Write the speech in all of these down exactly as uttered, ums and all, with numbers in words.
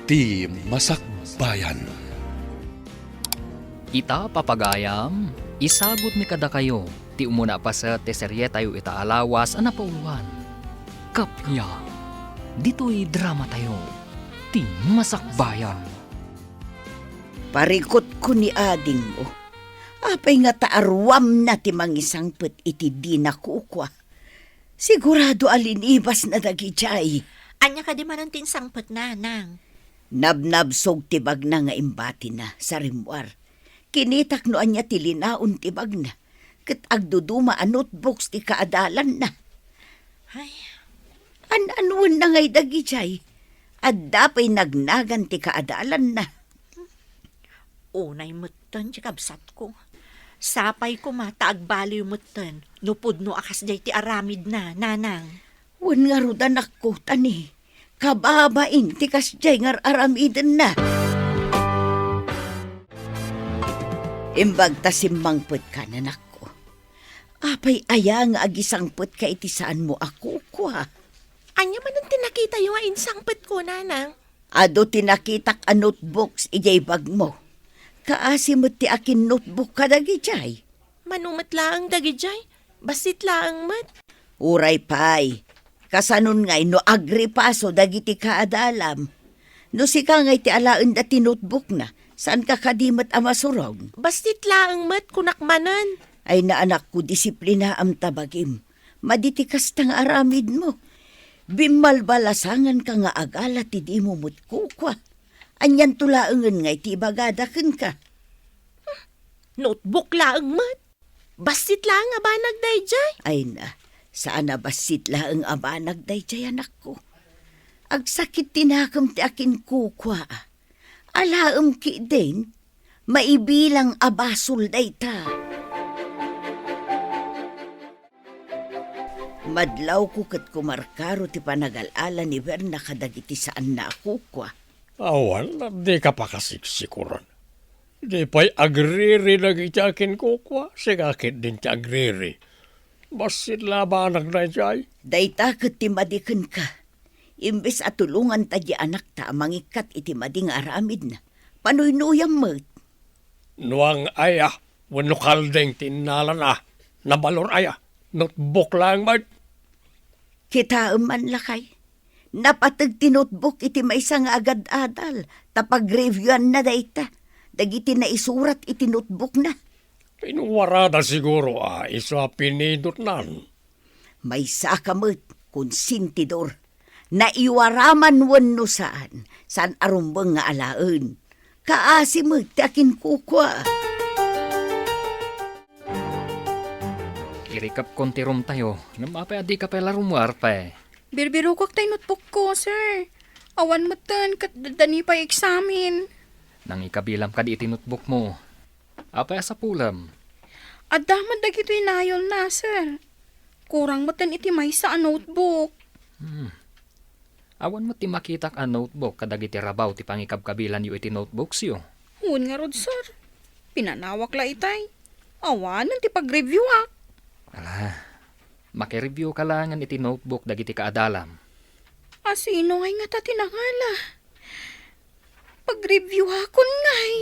Ti Masakbayan. Ita, papagayam, isagutmi kadakayo ti umuna a paset ti serietayo ita a lawas a napauluan. Kappia, ditoy dramatayo, Ti Masakbayan. Parikutko ni adingmo. Apay nga ta aruamna ti mangisangpet iti dina kukua? Sigurado a linibasna dagidiay. Ania kadi manen ti insangpetna, Nang? Nabnabsog ti bagna nga imbatina sa rimmuar. Kinitak no ania ti linaon ti bagna, ket agduduma a notebooks ti kaadalanna. Ay. An-anuenna ngay dagidiay? Adda pay nagnagan ti kaadalanna. Unay metten ti kabsatko. Sapay koma ta agbaliw metten no pudno a kasdiay ti aramidna, Nanang. Wen ngarud, anakko, ta ni, kababain ti kasdiay nga ar-aramidenna. Imbag ta simmangpetka, anakko. Apay aya nga agisangpetka iti saanmo a kukua? Ania manen ti nakitayo nga insangpetko, Nanang? Adu ti nakitak a notebooks idiay bagmo. Kaasi met ti akin-notebook kadagidiay. Mano met laeng dagidiay? Bassit laeng met. Uray pay, kasanon ngay no agripaso dagiti kaadalam? No sika ngay ti alaenda ti notebookna, saanka kadi met a masurog? Bassit laeng met, kunak manen. Ay, anakko, disiplinaam ta bagim. Madi ti kasta nga aramidmo. Bimmalbalasanganka nga agala ti dimo met kukua. Anianto laengen nga iti ibagada kenka? Notebook laeng met. Bassit laeng a banag daydiay. Ay na, saan a bassit laeng a banag daydiay, anakko. Agsakit ti nakem ti akin kukua. Alaem ketdin, maibilang a basol dayta. Madlawko ket kumarkaro ti panagal-ala ni Berna kadagiti saanna a kukua. Awan, dika pakasiksikuran. Di pay agriri dagiti akin kukua, sika ketdin ti agriri. Bassit la a banag daydiay. Dayta ket ti madi kenka. Imbes a tulonganta di anakta a mangikkat iti madi nga aramidna, panuynuyam met. Nuang aya wenno kalding ti innalana, nabalor aya, notebook laeng met. Kitaem man, lakay, napateg ti notebook iti maysa nga agad-adal, ta pagreviewna dayta dagiti naisurat iti notebookna. Inuarada siguro a isu a pinindutnan. Maysaka met, konsentidor. Naiwara man wenno saan, saan a rumbeng nga alaen. Kaasi met ti akin kukua. Irikepkon ti roomtayo, ngem apay a dika pay la rummuar pay? Birbirokak tay notebookko, sir. Awan metten ket daddani pay eksamen. Nangikabilam kadi iti notebookmo? Apay a sapulem? Adda met dagitoy nayolna, sir. Kurang metten iti maysa a notebook. Hmm. Awan met ti makitak a notebook kadagiti rabaw ti pangikabkabilanyo iti notebooksyo. Wen ngarud, sir. Pinanawak la itay. Awanen ti pagreviewak. Ala, makireviewka laengen iti notebook dagiti kaadalam. A sino ngay ngata ti nangala? Pagreviewakon ngay.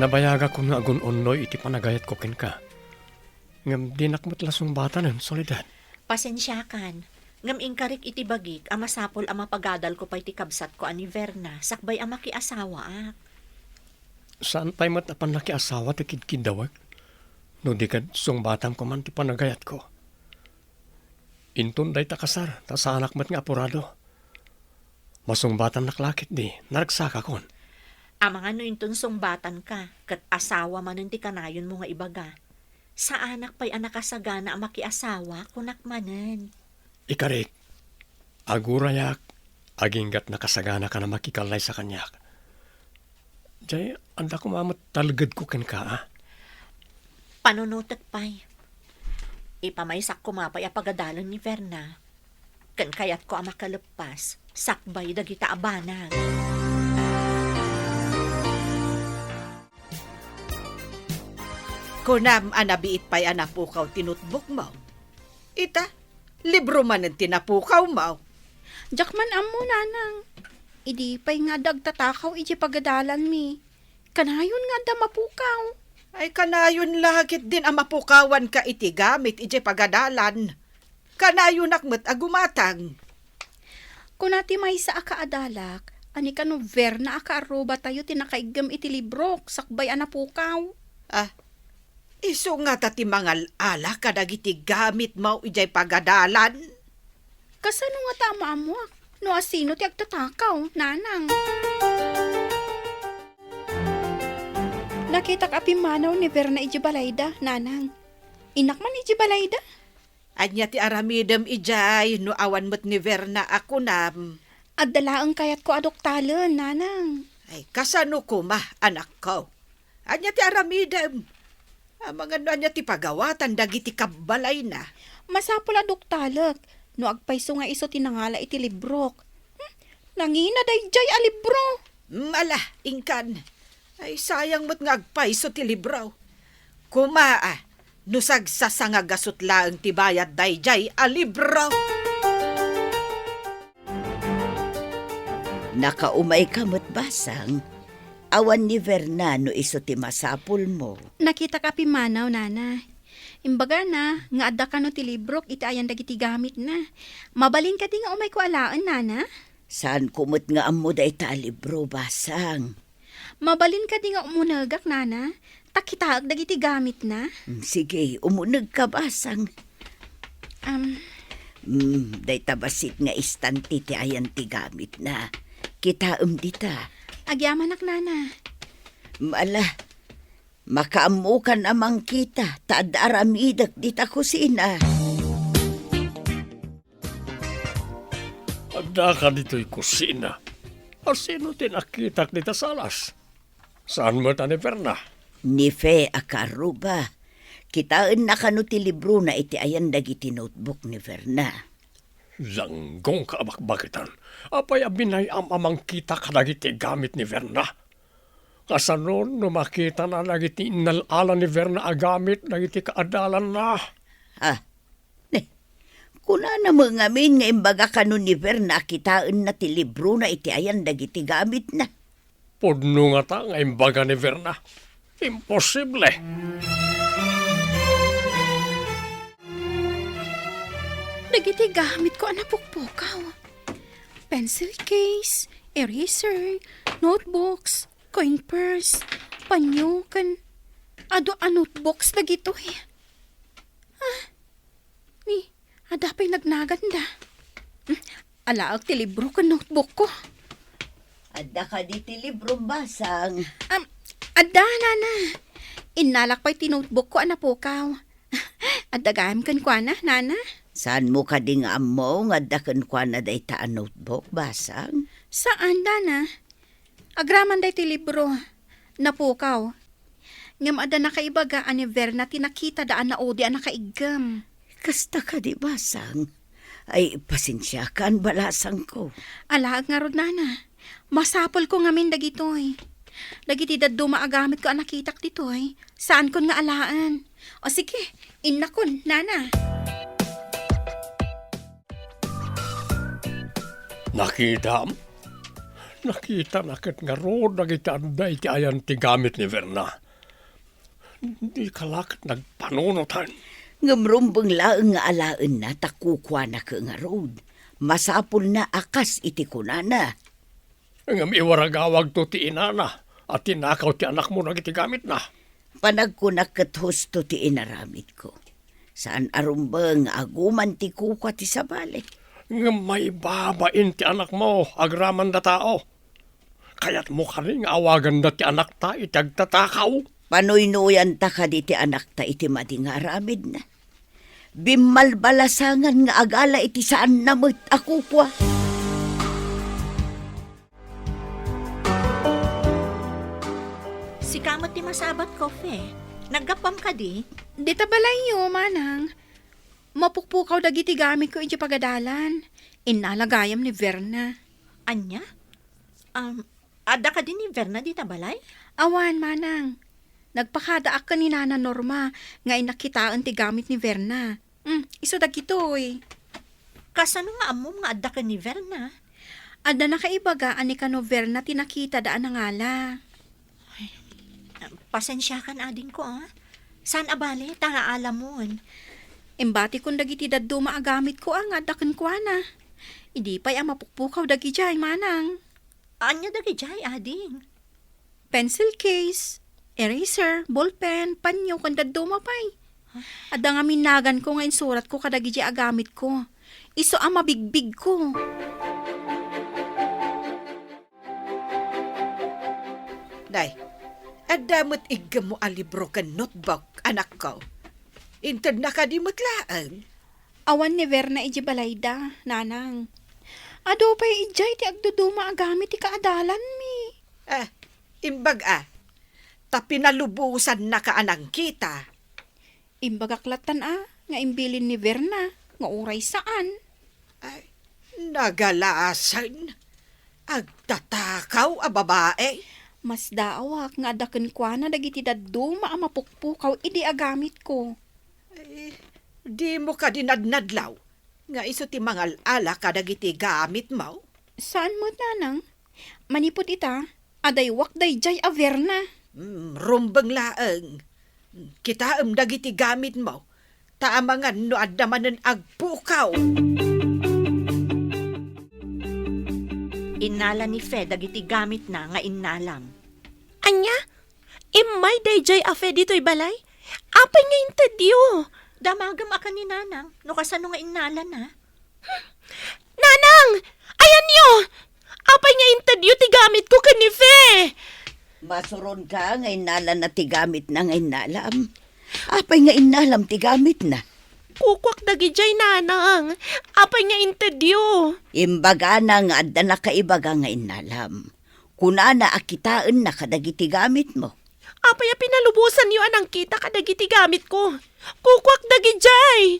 Nabayagakon nga agun-unnoy iti panagayatko kenka. Ngem dinak met la sungbatanen, Soledad. Pasensiakan, ngem inkarik iti bagik a masapul a mapagadalko pay ti kabsatko a ni Verna sakbay a makiasawaak. Saan pay met a pannakiasawa ti kidkiddawek no di ket sungbatanko man ti panagayatko. Inton dayta kasar, ta saanak met nga apurado. Masungbatannak la ketdi, naragsakakon. Amangan no inton sungbatanka, ket asawa manen ti kanayonmo nga ibaga. Saanak pay a nakasagana a makiasawa, kunak manen. Ikarik, agurayak, aginggat nakasaganaka a makikallaysa kaniak. Jay, adda koma met talgedko kenka, a? Panunotek pay. Ipamaysak koma pay a pagadalen ni Verna. Ken kayatko a makaleppas sakbay dagita a banag. Kunam a nabiit pay a napukaw ti notebookmo. Ita, Libro manen ti napukawmo. Diak man ammo, nanang. Idi pay nga adda agtatakaw idiay pagadalanmi, kanayon nga adda mapukaw. Ay, kanayon la ketdin a mapukawanka iti gamit idiay pagadalan. Kanayonak met a gumatang. Kuna ti maysa a kaadalak, a ni kano Verna a kaarrubatayo ti nakaiggem iti librok sakbay a napukaw. Ah, isu ngata ti mangal-ala kadagiti gamitmo idiay pagadalan? Kasano ngata a maammoak no asino ti agtatakaw, nanang? Nakitak a pimmanaw ni Verna idiay balayda, nanang. Innak man idiay balayda? Ania ti aramidem idiay no awan met ni Verna a kunam? Adda laeng kayatko a duktalen, nanang. Ay, kasano koma, anakko? Ania ti aramidem? Amangan no ania ti pagawatan dagiti kabbalayna? Masapul a duktalek no agpayso nga isu ti nangala iti librok. Hmm, nangina daydiay a libro. Mm, ala, inkan. Ay, sayang met nga agpayso ti libro. Koma, ah, no sagsasangagasut laeng ti bayad daydiay a libro. Nakaumayka met, Basang. Awan ni Verna no isu ti masapulmo. Nakitak a pimmanaw, nana. Imbagana nga adda kano ti librok iti ayan dagiti gamitna. Mabalin kadi nga umayko alaen, nana? Saanko met nga ammo dayta a libro, Basang. Mabalin kadi nga umunegak, nana? Ta kitaek dagiti gamitna. Mm, sige, umunegka, Basang. Am. Mm, dayta bassit nga istante ti ayan ti gamitna. Kitaem dita. Agyamanak, nana. Mm, ala, makaammokan a mangkita, ta adda aramidek dita kusina. Addaka ditoy kusina. Asino ti nakitak dita salas? Saan met a ni Verna? Ni Fe a kaarruba. Kitaenna kano ti librona iti ayan dagiti notebook ni Verna. Langgongka a bakbakitan. Apay a binay-am a mangkita kadagiti gamit ni Verna? Kasano no makitana dagiti innal-ala ni Verna a gamit dagiti kaadalanna? Ah, ne, kunana met ngamin nga imbaga kano ni Verna a kitaenna ti librona iti ayan dagiti gamitna. Pudno ngata nga imbaga ni Verna. Imposible! Dagiti gamitko a napukpukaw. Pencil case, eraser, notebooks, coin purse, panyo, ken adu a notebooks dagitoy. Ah, ni, adda pay nagnaganda. Hmm, alaek ti libro ken notebookko. Adda kadi ti libro, Basang? Am, adda, nana. Innalak pay ti notebookko a napukaw. Adda gayam kenkuana, nana? Saanmo kadi nga ammo nga adda kenkuana dayta a notebook, Basang? Saan, nana. Agraman daytoy libro. Napukaw. Ngem adda nakaibaga a ni Verna ti nakitada a naudi a nakaiggem. Kasta kadi, Basang? Ay, pasensiakan, balasangko. Alaek ngarud, nana. Masapulko ngamin dagitoy. Dagiti dadduma a gamitko a nakitak ditoy, saankon nga alaen. O sige, innakon, nana. Nakitam? Nakitana ket ngarud dagiti adda iti ayan ti gamit ni Verna. Dika la ket nagpanunotan. Ngem rumbeng laeng nga alaenna ta kukuana ket ngarud. Masapulna a kas iti kunana. Ngem iwaragawagto ti inana a tinakaw ti anakmo dagiti gamitna. Panagkunak ket husto ti inaramidko. Saan a rumbeng nga aguman ti kukua ti sabali. Ngem maibabain ti anakmo agraman da tao. Kayatmo kadi nga awaganda ti anakta iti agtatakaw? Panuynoyanta kadi ti anakta iti madi nga aramidna? Bimmalbalasangan nga agala iti saanna met a kukua. Sika met ti masabat, Kofe. Naggappam kadi? Dita balayyo, manang. Mapukpukaw dagiti gamitko idiay pagadalan. Innala gayam ni Verna. Ania? Um, adda kadi ni Verna dita balay? Awan, manang. Nagpakadaak ken ni Nana Norma nga innak kitaen ti gamit ni Verna. Hmm, isu dagitoy. Kasano nga ammom nga adda ken ni Verna? Adda nakaibaga a ni kano Verna ti nakitada a nangala. Pasensiakan, adingko, a. Saan a bale, ta naalamon. Imbatikon dagiti dadduma a gamitko a nga adda kenkuana. Idi pay a mapukpukaw dagidiay, manang. Ania dagidiay, ading? Pencil case, eraser, ballpen, panyo, ken dadduma pay. Adda ngamin naganko nga insuratko kadagidi a gamitko. Isu a mabigbigko. Nay, adda met iggemmo a libro ken notebook, anakko. Intedna kadi met laeng? Awan ni Verna idiay balayda, nanang. Adu pay idiay ti agduduma a gamit ti kaadalanmi. Ah, imbag a. Ta pinalubosannaka a nangkita. Imbagak lattan a nga imbilin ni Verna nga uray saan. Ay, nagalasen. Agtatakaw a babae. Masdaawak nga adda kenkuana dagiti dadduma a mapukpukaw idi a gamitko. Eh, dimo kadi nadnadlaw nga isu ti mangal-ala kadagiti gamitmo? Saan met, nanang. Manipud ita, adaywak daydiay a Verna. Mm, rumbeng laeng. Kitaem dagiti gamitmo, ta amangan no adda manen agpukaw. Innala ni Fe dagiti gamitna nga innalam. Ania? Immay daydiay a Fe ditoy balay? Apay nga intedyo? Damagem a ken ni Nanang no kasano nga innalana. Nanang! Ayanyo! Apay nga intedyo ti gamitko ken ni Fe? Masuronka nga innalana ti gamitna nga innalam. Apay nga innalam ti gamitna? Kukuak dagidiay, Nanang. Apay nga intedyo? Imbagana nga adda nakaibaga nga innalam. Kunana a kitaenna kadagiti gamitmo. Apay a pinalubosanyo a nangkita kadagiti gamitko? Kukuak dagidiay!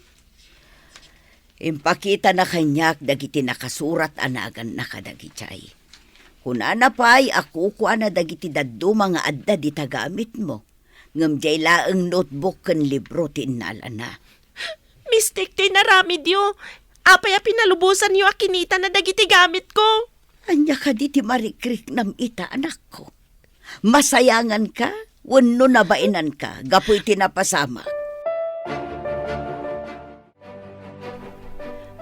Impakitana kaniak dagiti nakasurat a naganna kadagidiay. Kunana pay a kukuana dagiti dadduma nga adda dita gamitmo. Ngem diay laeng notebook ken libro ti innalana. Mistik ti inaramidyo. Apay a pinalubosanyo a kinitana dagiti gamitko? Ania kadi ti marikriknam ita, anakko? Masayanganka wenno nabainanka gapu iti napasamak?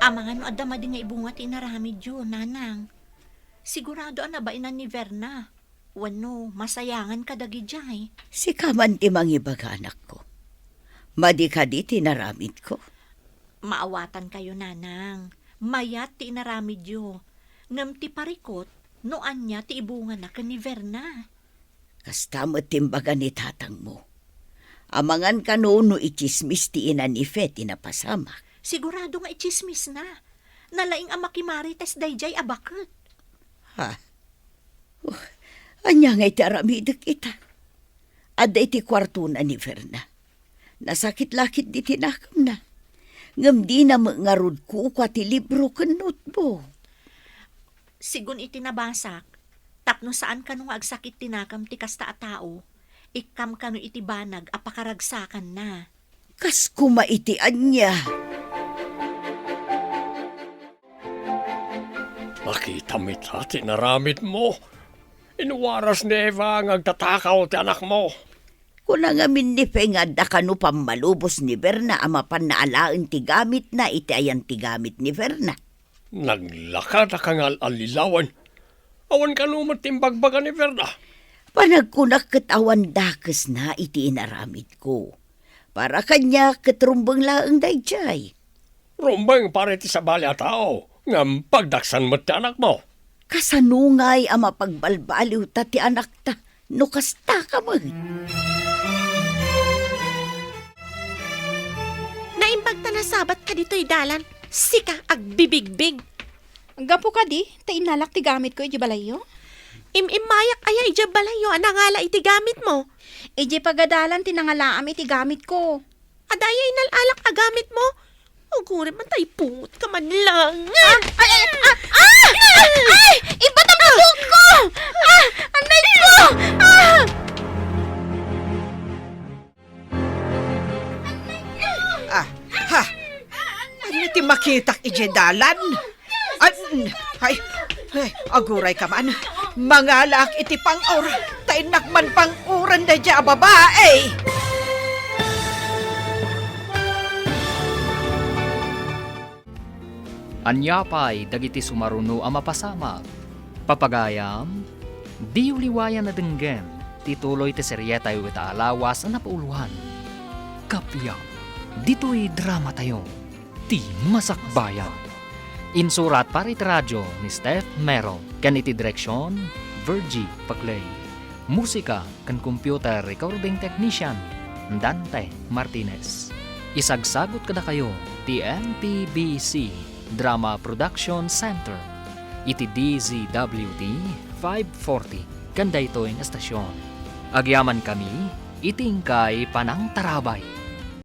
Amangan no adda madi nga ibunga ti inaramidyo, Nanang. Sigurado a nabainan ni Verna. Wenno, masayangan kadagidiay. Sika man ti mangibaga, anakko. Madi kadi ti inaramidko? Maawatankayo, Nanang. Mayat ti inaramidyo. Ngem ti parikut, no ania ti ibungana ken ni Verna. Kasta met ti imbaga ni tatangmo. Amangan kano no itsismis ti ina ni Fe ti napasamak? Sigurado nga itsismisna. Nalaing a makimarites daydiay a baket. Ha? Uh, ania ngay ti aramidek ita? Adda iti kuartona ni Verna. Nasakit la ketdi ti nakemna. Ngem dina met ngarud kukua ti libro ken notebook. Sigun iti nabasak, tapno saan kano nga agsakit ti nakem ti kasta a tao, ikkam kano iti banag a pakaragsakanna. Kas koma iti ania? Nakitam ita ti inaramidmo. Inwaras ni Eva nga agtatakaw ti anakmo. Kuna ngamin ni Fe nga adda kano pammalubos ni Verna a mapanna alaen ti gamitna iti ayan ti gamit ni Verna. Naglaka ta kangal-allilawen. Awan kano met ti imbagbaga ni Verna. Panagkunak ket awan dakesna iti inaramidko. Para kaniak ket rumbeng laeng daydiay. Rumbeng para iti sabali a tao, ngem pagdaksan met ti anakmo. Kasano ngay a mapagbalbaliwta ti anakta no kasta ka met? Naimbag ta nasabat ka ditoy dalan, sika agbibigbig. Gapu kadi, ta innalak ti gamitko iti balayyo? Im-immayak aya iti balayyo a nangala iti gamitmo? Iti pagadalan ti nangalaam iti gamitko. Adda aya inal-alak a gamitmo? Ugurim man ta ipungot ka man lang. Ah! Ay! Ay! Ah! Ah! Ay! Ibatam ko! Ah! Anay ko! Ah! Ah! Ha! Ania ti Makitak idiay dalan. Ay, mm, ay, ay, aguray ka man. Mangalaak iti pang-or, ta innak man pang-uran daydiay a babae. Ania pay dagiti sumaruno a mapasamak? Papagayam, diyo liwayan a denggen ti tuloy ti serietayo ita a lawas a napauloan. Kappia, ditoy dramatayo, ti Masakbayan. Insurat para iti radio ni Steph Mero ken iti direksion, Virgie Paclay. Musika ken computer recording technician, Dante Martinez. Isagsagut kadakayo ti M P B C Drama Production Center iti D Z W T five forty ken daytoy nga estasion. Agyamankami iti inkay panangtarabay.